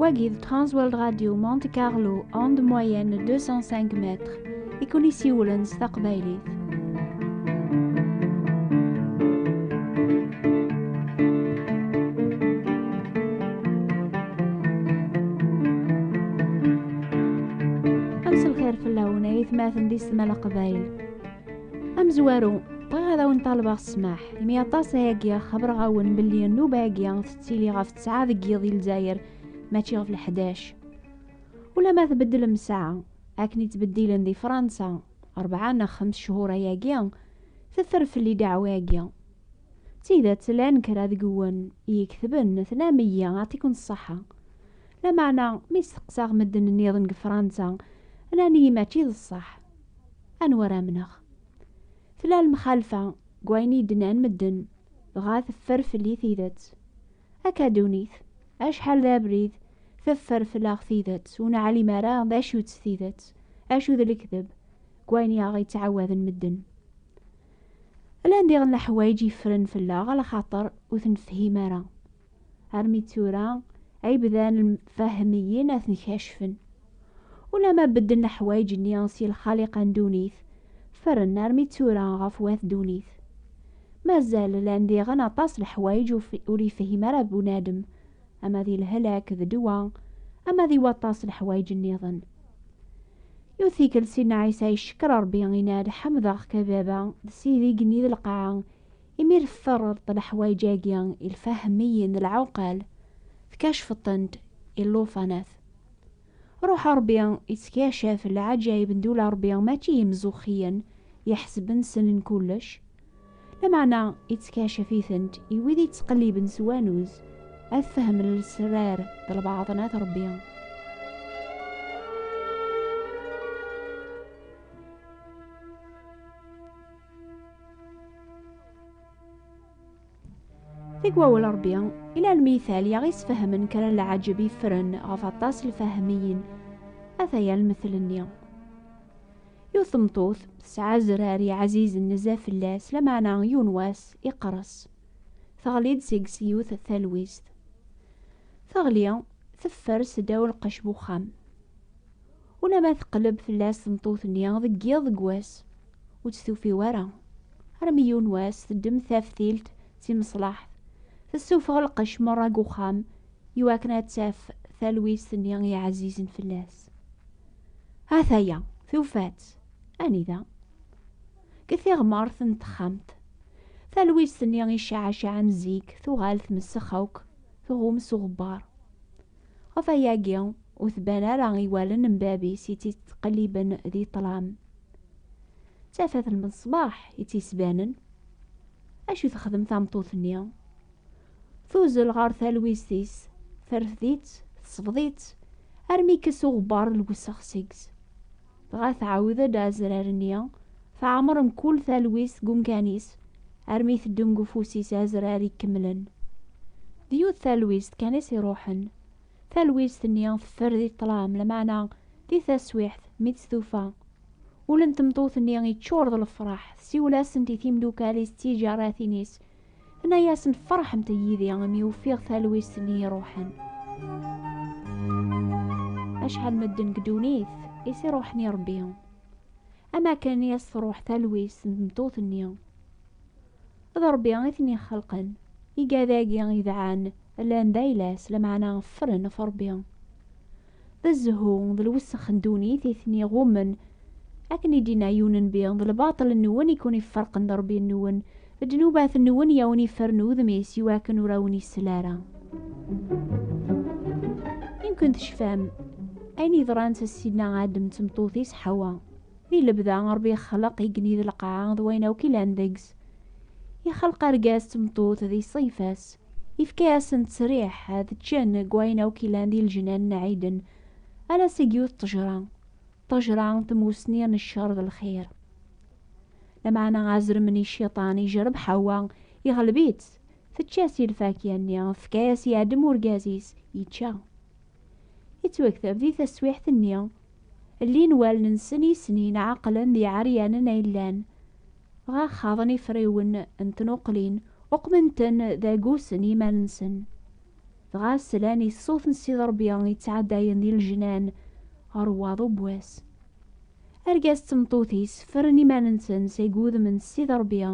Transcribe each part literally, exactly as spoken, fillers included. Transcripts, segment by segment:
Wagi d Transworld Radio Monte Carlo, onde moyenne deux cent cinq mètres, i kun-isiwlen s taqbaylit. Amselxir fell-awen, ay atmaten di ssma Leqbayel. Amezwaru, bɣiɣ ad awen-ṭalbeɣ ssmaḥ, imi aṭas ayagi xebbreɣ-awen belli nnuba-agi tettili ɣef ttesɛa deg yiḍ di Lezzayer, mačči ɣef leḥdac. Ulamma tbeddlem ssaɛa, akken i ttbeddilen di Fransa, rebɛa neɣ xems chur ayagi, teffer fell-i ddeɛwa-agi. D tidet, llan kra deg-wen i iketben, tennam-iyi, aɛṭiken ṣṣeḥḥa. Lameɛna, mi steqsaɣ medden nniḍen deg Fransa, nnan-iyi mačči d ṣṣeḥ. Anwa ara amneɣ? Tella lemxalfa deg wayen i d-nnan medden, dɣa teffer fell-i tidet. Akka ddunit, acḥal d abrid, teffer fell-aɣ tidet, ur neɛlim ara d acu-tt tidet, acu d lekdeb, deg wayen i aɣ-yettɛawaden medden. Llan diɣen leḥwayeǧ yeffren fell-aɣ, ala xaṭer ur t-nefhim ara. Armi d tura ay bdan lfahmiyin ad ten-kacfen. Ulamma bedden leḥwayeǧ-nni si lxaliqa n ddunit, ffren armi d tura ɣef wat ddunit. Mazal llan diɣen aṭas leḥwayeǧ ur f-, ur yefhim ara bunadem, ama di lehlak d ddwa, ama di waṭas leḥwayeǧ nniḍen. Yiwet tikkelt Sidna Ɛisa yeccekker Ṛebbi, yenna-d: "Ḥemdeɣ-k a Baba, d Sidi igenni d lqaɛa, imi tferreḍ leḥwayeǧ-agi i lfahmiyin d lɛuqal, tkacfeḍ-tent i llufanat." Ruḥ Ṛebbi yettkacaf lɛaǧayeb n ddula Ṛebbi, mačči i yimzuxxiyen iḥesben ssnen kullec. Lameɛna, yettkacaf-itent i wid yettqelliben s wanuz ad fehmen lesrar d lbaḍnat Ṛebbi. Deg wawal Ṛebbi, ila lmital i aɣ-isfehmen kra n lɛaǧeb iffren ɣef aṭas lfahmiyin. Ataya lmetl-nni. Yiwet tmeṭṭut tesɛa azrar yeɛzizen nezzeh fell-as, lameɛna yiwen wass iqres. Teɣli-d seg-s yiwet talwist. Teɣli, teffer seddaw lqecc n uxxam. Ulamma teqleb fell-as tmeṭṭut-nni deg yiḍ deg wass, ur tt-tufi wara. Armi yiwen wass teddem taftilt d timeṣlaḥt, tessufeɣ lqecc merra deg uxxam, iwakken ad taf talwist-nni yeɛzizen fell-as. Ataya, tufa-tt. Anida? Deg tiɣmert n texxamt. Talwist-nni iceɛcaɛen zik tuɣal tmessex akk, tɣum s uɣebbar. Ɣef wayagi, ur tban ara i wallen n bab-is i tt-ittqelliben di ṭṭlam. D tafat n lmeṣbaḥ i tt-isbanen. Acu texdem tameṭṭut-nni? Tuzzel ɣer talwist-is, terfed-itt, tesbeḍ-itt, armi yekkes uɣebbar n lwessex seg-s. Dɣa tɛawed-d azrar-nni, teɛmer mkul talwist deg umkan-is, armi teddem deg ufus-is azrar ikemlen. D yiwet talwist kan i s-iruḥen. Talwist-nni teffer di ṭṭlam, lameɛna di taswiḥt mi tt-tufa, ul n tmeṭṭut-nni yeččur d lefraḥ, tessiwel-asent i timdukal-is d tiǧaratin-is, tenna-yasent: "Ferḥemt yid-i imi ufiɣ talwist-nni iruḥen." Acḥal medden deg ddunit i s-iruḥen i Ṛebbi, am akken i as-truḥ talwist n tmeṭṭut-nni. D Ṛebbi i ten-ixelqen. Igad-agi idɛan llan d ayla-s, lameɛna ffren ɣef Ṛebbi. D zzhu d lwessex n ddunit i ten-iɣummen. Akken i d-yenna yiwen nnbi: "D lbaṭel-nwen i ken-iferqen d Ṛebbi-nwen, d ddnubat-nwen i awen-iffren udem-is iwakken ur awen-isell ara." Yemken tecfam ayen yeḍran s Sidna Adem d tmeṭṭut-is Ḥawa. Di lebda, Ṛebbi ixleq igenni d lqaɛa d wayen akk ilan deg-s. Ixleq argaz d tmeṭṭut di ṣṣifa-s. Ifka-yasen ttesriḥ ad ččen deg wayen akk ilan di leǧnan n Ɛiden, ala seg yiwet ṭṭejra, ṭṭejra n tmusni n ccer d lxir. Lameɛna azrem n cciṭan ijerreb Ḥawa, iɣleb-itt, tečča si lfakya-nni, tefka-yas i Adem urgaz-is, yečča. Yettwakteb di taswiḥt-nni: "Llin wallen-nsen i snin, ɛeqlen d iɛeryanen ay llan." Dɣa xaḍen ifriwen n tnuqlin, uqmen-ten d agus n yiman-nsen. Dɣa slan i ṣṣut n Sidi Ṛebbi yettɛeddayen di lejnan ɣer waḍu n wass. Argaz d tmeṭṭut-is ffren iman-nsen seg wudem n Sidi Ṛebbi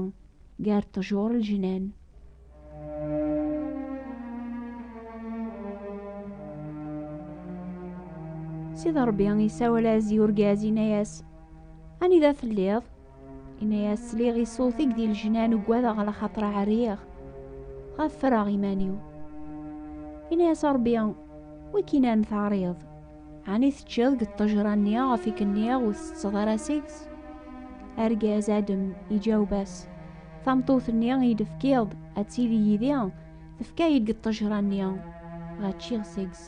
gar ṭṭjur n lejnan. Sidi Ṛebbi isawal-as i urgaz, yenna-yas: "Anida telliḍ?" Yenna-yas: "Sliɣ i ṣṣut-ik di lejnan, ugadeɣ, lxaṭer ɛriɣ, ɣef ffreɣ iman-iw." Yenna-yas Ṛebbi: "Wi k-inan teɛriḍ? Ɛni teččiḍ deg ṭṭejra-nni ɣef i k-nniɣ ur tettetteḍ ara seg-s?" Argaz Adem iǧaweb-as: "Tameṭṭut-nni i d-tefkiḍ ad tili yid-i, tefka-yi-d deg ṭṭejra-nni, dɣa ččiɣ seg-s."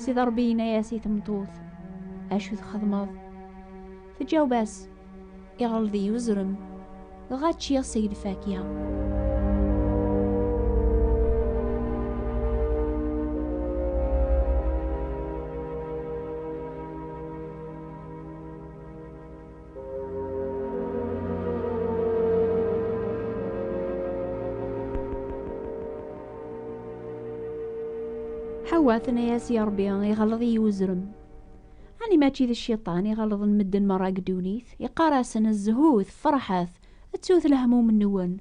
Sidi Ṛebbi yenna-yas i tmeṭṭut: "Acu txedmeḍ?" Tǧaweb-as: "Iɣelḍ-iyi uzrem, dɣa ččiɣ seg lfakya." Ḥawa tenna-yas i Ṛebbi: "Iɣelḍ-iyi uzrem." Ɛni mačči d cciṭan iɣelḍen medden merra deg ddunit? Iqqar-asen: "Zhut, ferḥet, ttut lehmum-nwen."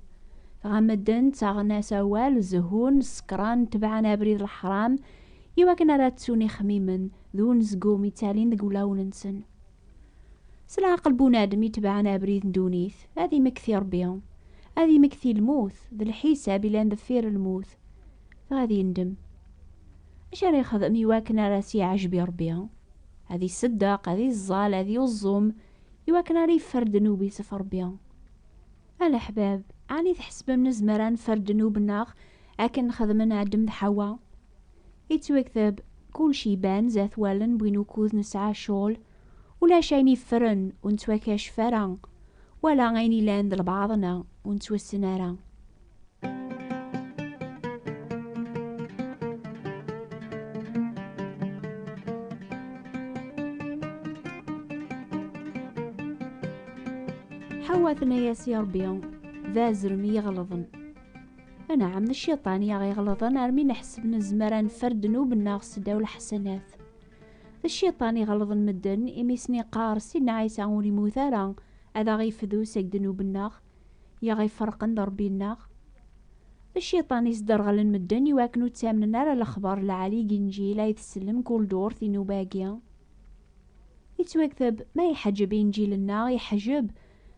Dɣa medden ttaɣen-as awal, zehhun, sekran, tebɛen abrid leḥram, iwakken ara ttun ixemmimen d unezgum ittalin deg wulawen-nsen. S leɛqel bunadem itebɛen abrid n ddunit, ad imekti Ṛebbi, ad imekti lmut d lḥisab ilan deffir lmut, dɣa ad yendem. Acu ara yexdem iwakken ara s-yeɛjeb i Ṛebbi? Ad iṣeddeq, ad iẓẓal, ad yuẓum, iwakken ara yeffer ddnub-is ɣef Ṛebbi. A leḥbab, ɛni tḥesbem nezmer ad neffer ddnub-nneɣ akken xedmen Adem d Ḥawa? Yettwakteb: "Kulci iban zdat wallen n win ukud nesɛa ccɣel, ulac ayen iffren ur nettwakacef ara, wala ayen ilan d lbaɛḍ-nneɣ ur nettwassen ara." Ḥawa tenna-yas i Ṛebbi: "D azrem i yi-iɣelḍen." Anɛam, d cciṭan i aɣ-iɣelḍen armi neḥseb nezmer ad neffer ddnub-nneɣ seddaw lḥasanat. D cciṭan iɣelḍen medden imi sen-iqqar Sidna Ɛisa ur immut ara ad aɣ-ifdu seg ddnub-nneɣ, i aɣ-iferqen d Ṛebbi-nneɣ. D cciṭan isderɣlen medden iwakken ur ttamnen ara lexbar lɛali deg Inǧil ay tsellem kul ddurt i nnuba-agi. Yettwakteb: "Ma iḥeǧǧeb Inǧil-nneɣ, iḥeǧǧeb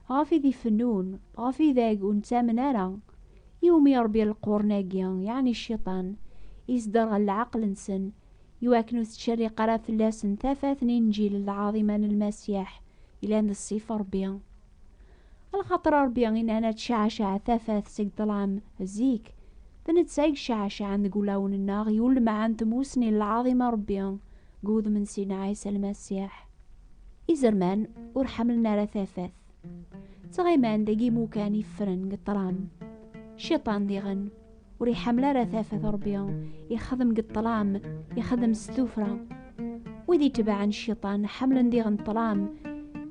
ɣef id ifennun, ɣef idag ur nettamen ara." Iwumi Ṛebbi lqurn-agi, yeɛni cciṭan, isderɣel leɛqel-nsen, iwakken ur tettcerriq ara fell-asen tafat n Inǧil n lɛaḍima n Lmasiḥ, ilan d ṣṣif Ṛebbi. Lxaṭer Ṛebbi inna-n ad tceɛceɛ tafat seg ṭṭlam zik, d netta i yecceɛceɛen deg wulawen-nneɣ i ulmeɛ n tmusni n lɛaḍima Ṛebbi deg wudem n Sidna Ɛisa Lmasiḥ. Izerman ur ḥemmlen ara tafat. Ttɣiman deg imukan iffren deg ṭṭlam. Cciṭan diɣen ur iḥemmel ara tafat Ṛebbi, ixdem deg ṭṭlam, ixdem s tuffra. Wid itebɛen cciṭan ḥemmlen diɣen ṭṭlam.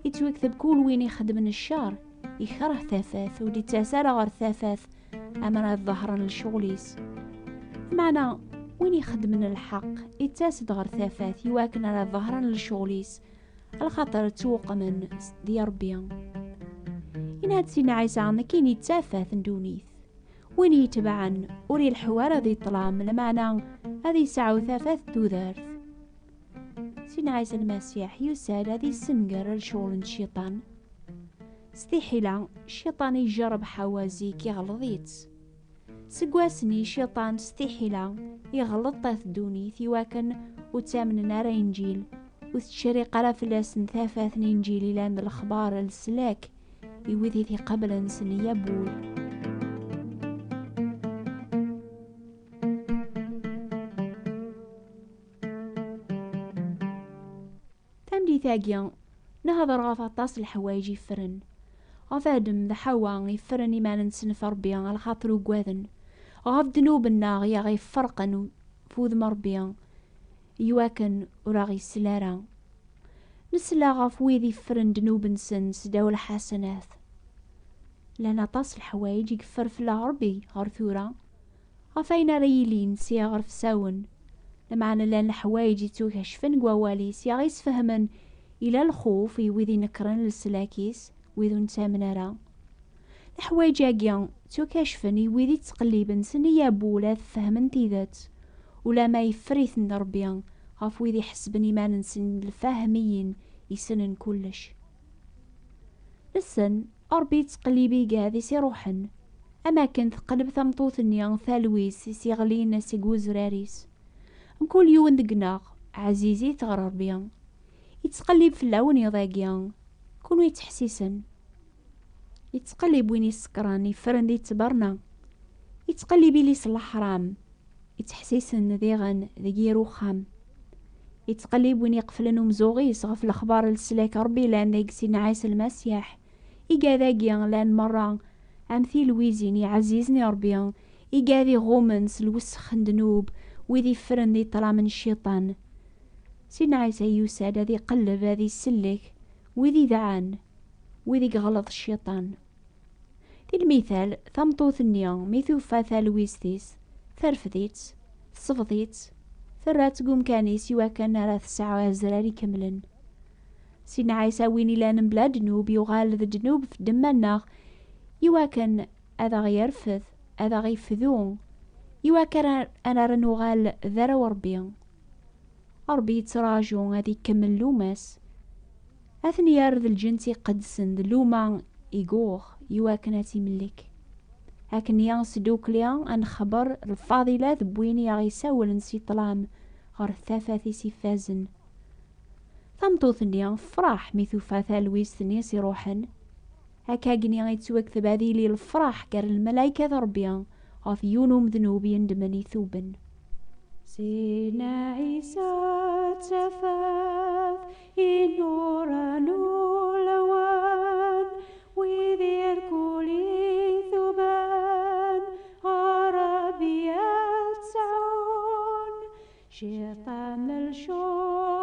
Ittwakteb kul win ixeddmen ccer ikreh tafat, ur d-ittas ara ɣer tafat amer ad ḍehren lecɣel-is. Meɛna win ixeddmen lḥeqq ittas-d ɣer tafat iwakken ara ḍehren lecɣel-is, lxaṭer ttwuqmen di Ṛebbi. Yenna-d Sidna Ɛisa: "Nekkini d tafat n ddunit. Win yetebɛen ur ileḥḥu ara di ṭṭlam, lameɛna ad yesɛu tafat n tudert." Sidna Ɛisa Lmasiḥ yusa-d ad yessenger lecɣel n cciṭan. S tiḥila, cciṭan ijerreb Ḥawa zik, iɣelḍ-itt. Seg wass-nni, cciṭan s tiḥila iɣelleḍ-it ddunit iwakken ur ttamnen ara Inǧil, ur tettcerriq ara fell-asen tafat n Inǧil ilan d lexbar n leslak i wid i t-iqablen s nniya n wul. Tameddit-agi, nehder ɣef aṭas n leḥwayeǧ iffren. Ɣef Adem d Ḥawa iffren iman-nsen ɣef Ṛebbi, lxaṭer ugaden. Ɣef ddnub-nneɣ i aɣ-iferqen f wudem Ṛebbi, iwakken ur aɣ-isel ara. Nesla ɣef wid iffren ddnub-nsen seddaw lḥasanat. Llan aṭas n leḥwayeǧ i yeffer fell-aɣ Ṛebbi ɣer tura. Ɣef ayen ara yilin s iɣerfsawen, lameɛna llan leḥwayeǧ ittukacfen deg wawal-is i aɣ-isfehmen ila lxuf i wid inekren leslak-is, wid ur nettamen ara. Leḥwayeǧ-agi ttukacfen i wid ittqelliben s nneyya n wul ad fehmen tidet, ulamma yeffer-iten Ṛebbi ɣef wid iḥesben iman-nsen d lfahmiyin, issnen kullec. Nessen, Ṛebbi yettqellib igad i s-iṛuḥen, am akken teqleb tameṭṭut-nni talwist i s-iɣlin seg wezrar-is. Mkul yiwen deg-neɣ ɛzizit ɣer Ṛebbi. Yettqellib fell-awen iḍ-agi, kunwi yettḥessisen. Yettqellib win isekṛen, yeffren di ttberna. Yettqellib ilis n leḥṛam, yettḥessisen diɣen deg yir uxxam. Yettqellib win iqeflen umzuɣ-is ɣef lexbar n leslak Ṛebbi llan deg Sidna Ɛisa Lmasiḥ. Igad-agi llan merra am tilwizin iɛzizen i Ṛebbi, igad iɣummen s lwessex n ddnub, wid iffren di ṭṭlam n cciṭan. Sidna Ɛisa yusa-d ad iqelleb, ad isellek wid idɛan, wid i yeɣleḍ cciṭan. Di lmital, tameṭṭut-nni mi tufa talwist-is, terfed-itt, tesbeḍ-itt, terra-tt deg umkan-is iwakken ara tesɛu azrar ikemlen. Sidna Ɛisa, win ilan mebla ddnub, yuɣal d ddnub f ddemma-nneɣ iwakken ad aɣ-yerfed, ad aɣ-ifdu, iwakken ar-, ad nuɣal d arraw Ṛebbi. Ṛebbi yettraǧu ad ikemmel luma-s. Ad ten-yerr d lǧens iqedsen d luma i yuɣ iwakken ad tt-imellek. Akken-nni s ddukkli ad nexber lfaḍilat n win i aɣ-isawlen si ṭṭlam ɣer tafat-is ifazen. Tameṭṭut-nni tefreḥ mi tufa talwist-nni s-iruḥen. Akkagni i yettwakteb ad yili lefraḥ gar lmalaykat n Ṛebbi ɣef yiwen umednub yendmen ituben. Sidna Ɛisa d tafat inuren ulawen, wid irkul ituben ɣer Ṛebbi ad sɛun. Cciṭan d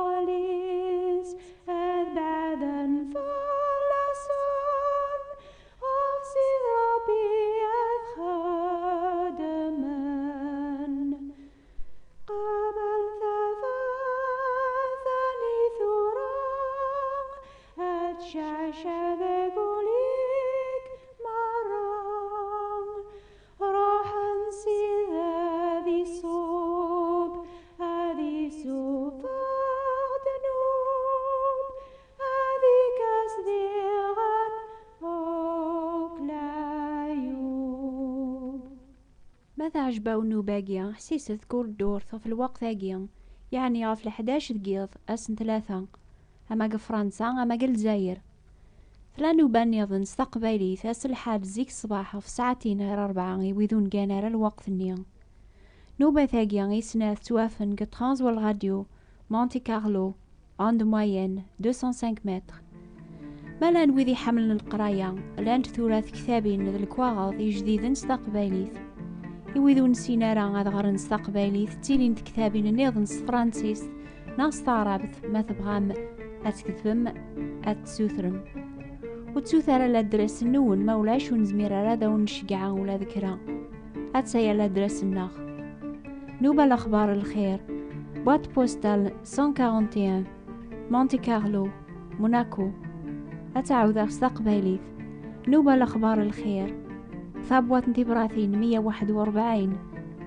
lecɣal-is ad beɛden fell-asen, ɣef Sidi Ṛebbi ad xedmen. Qabel tafat-nni tura, ad tecceɛceɛ deg ul-ik merra. Ruḥ n Sidi ad iṣub, ad isuffeɣ ddnub, ad ikkes diɣen akk leɛyub. Ma teɛjeb-awen nnuba-agi, ḥsiset kur ddurt ɣef lweqt-agi, yeɛni ɣef leḥdac deg yiḍ, ass n tlata, ama deg Fransa, ama deg Lezzayer. Tella nnuba nniḍen s taqbaylit, ass n lḥad zik ṣṣbeḥ ɣef ssaɛtin ɣir rebɛa i wid ur ngan ara lweqt-nni. Nnubat-agi i snat ttwafen deg Trans World Radio, Monte Carlo, onde moyenne, deux cent cinq mètres. Ma llan wid iḥemmlen leqraya, llant tura tektabin d lekwaɣeḍ ijdiden s taqbaylit. I wid ur nessin ara ad ɣren s taqbaylit, ttilin tektabin nniḍen s tefransist neɣ s taɛrabt, ma tebɣam ad tketbem, ad tessutrem. Ur ttut ara ladres-nwen, ma ulac ur nezmir ara ad awen-nceggeɛ ula d kra. Attaya ladres-nneɣ. Nuba Lexbar Lxir, boîte postale cent quarante et un, Monte Carlo, Monaco. Ad tt-ɛawdeɣ s taqbaylit. Nuba Lexbar Lxir, tabwaṭ n tibratin meyya u waḥed u rebɛin,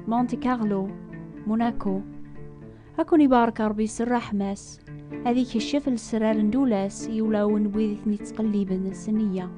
Monte Carlo, Monaco. Ad ken-ibarek Ṛebbi s ṛṛeḥma-s, ad ikeccef lesrar n ddula-s i ulawen n wid i ten-ittqelliben s nneyya.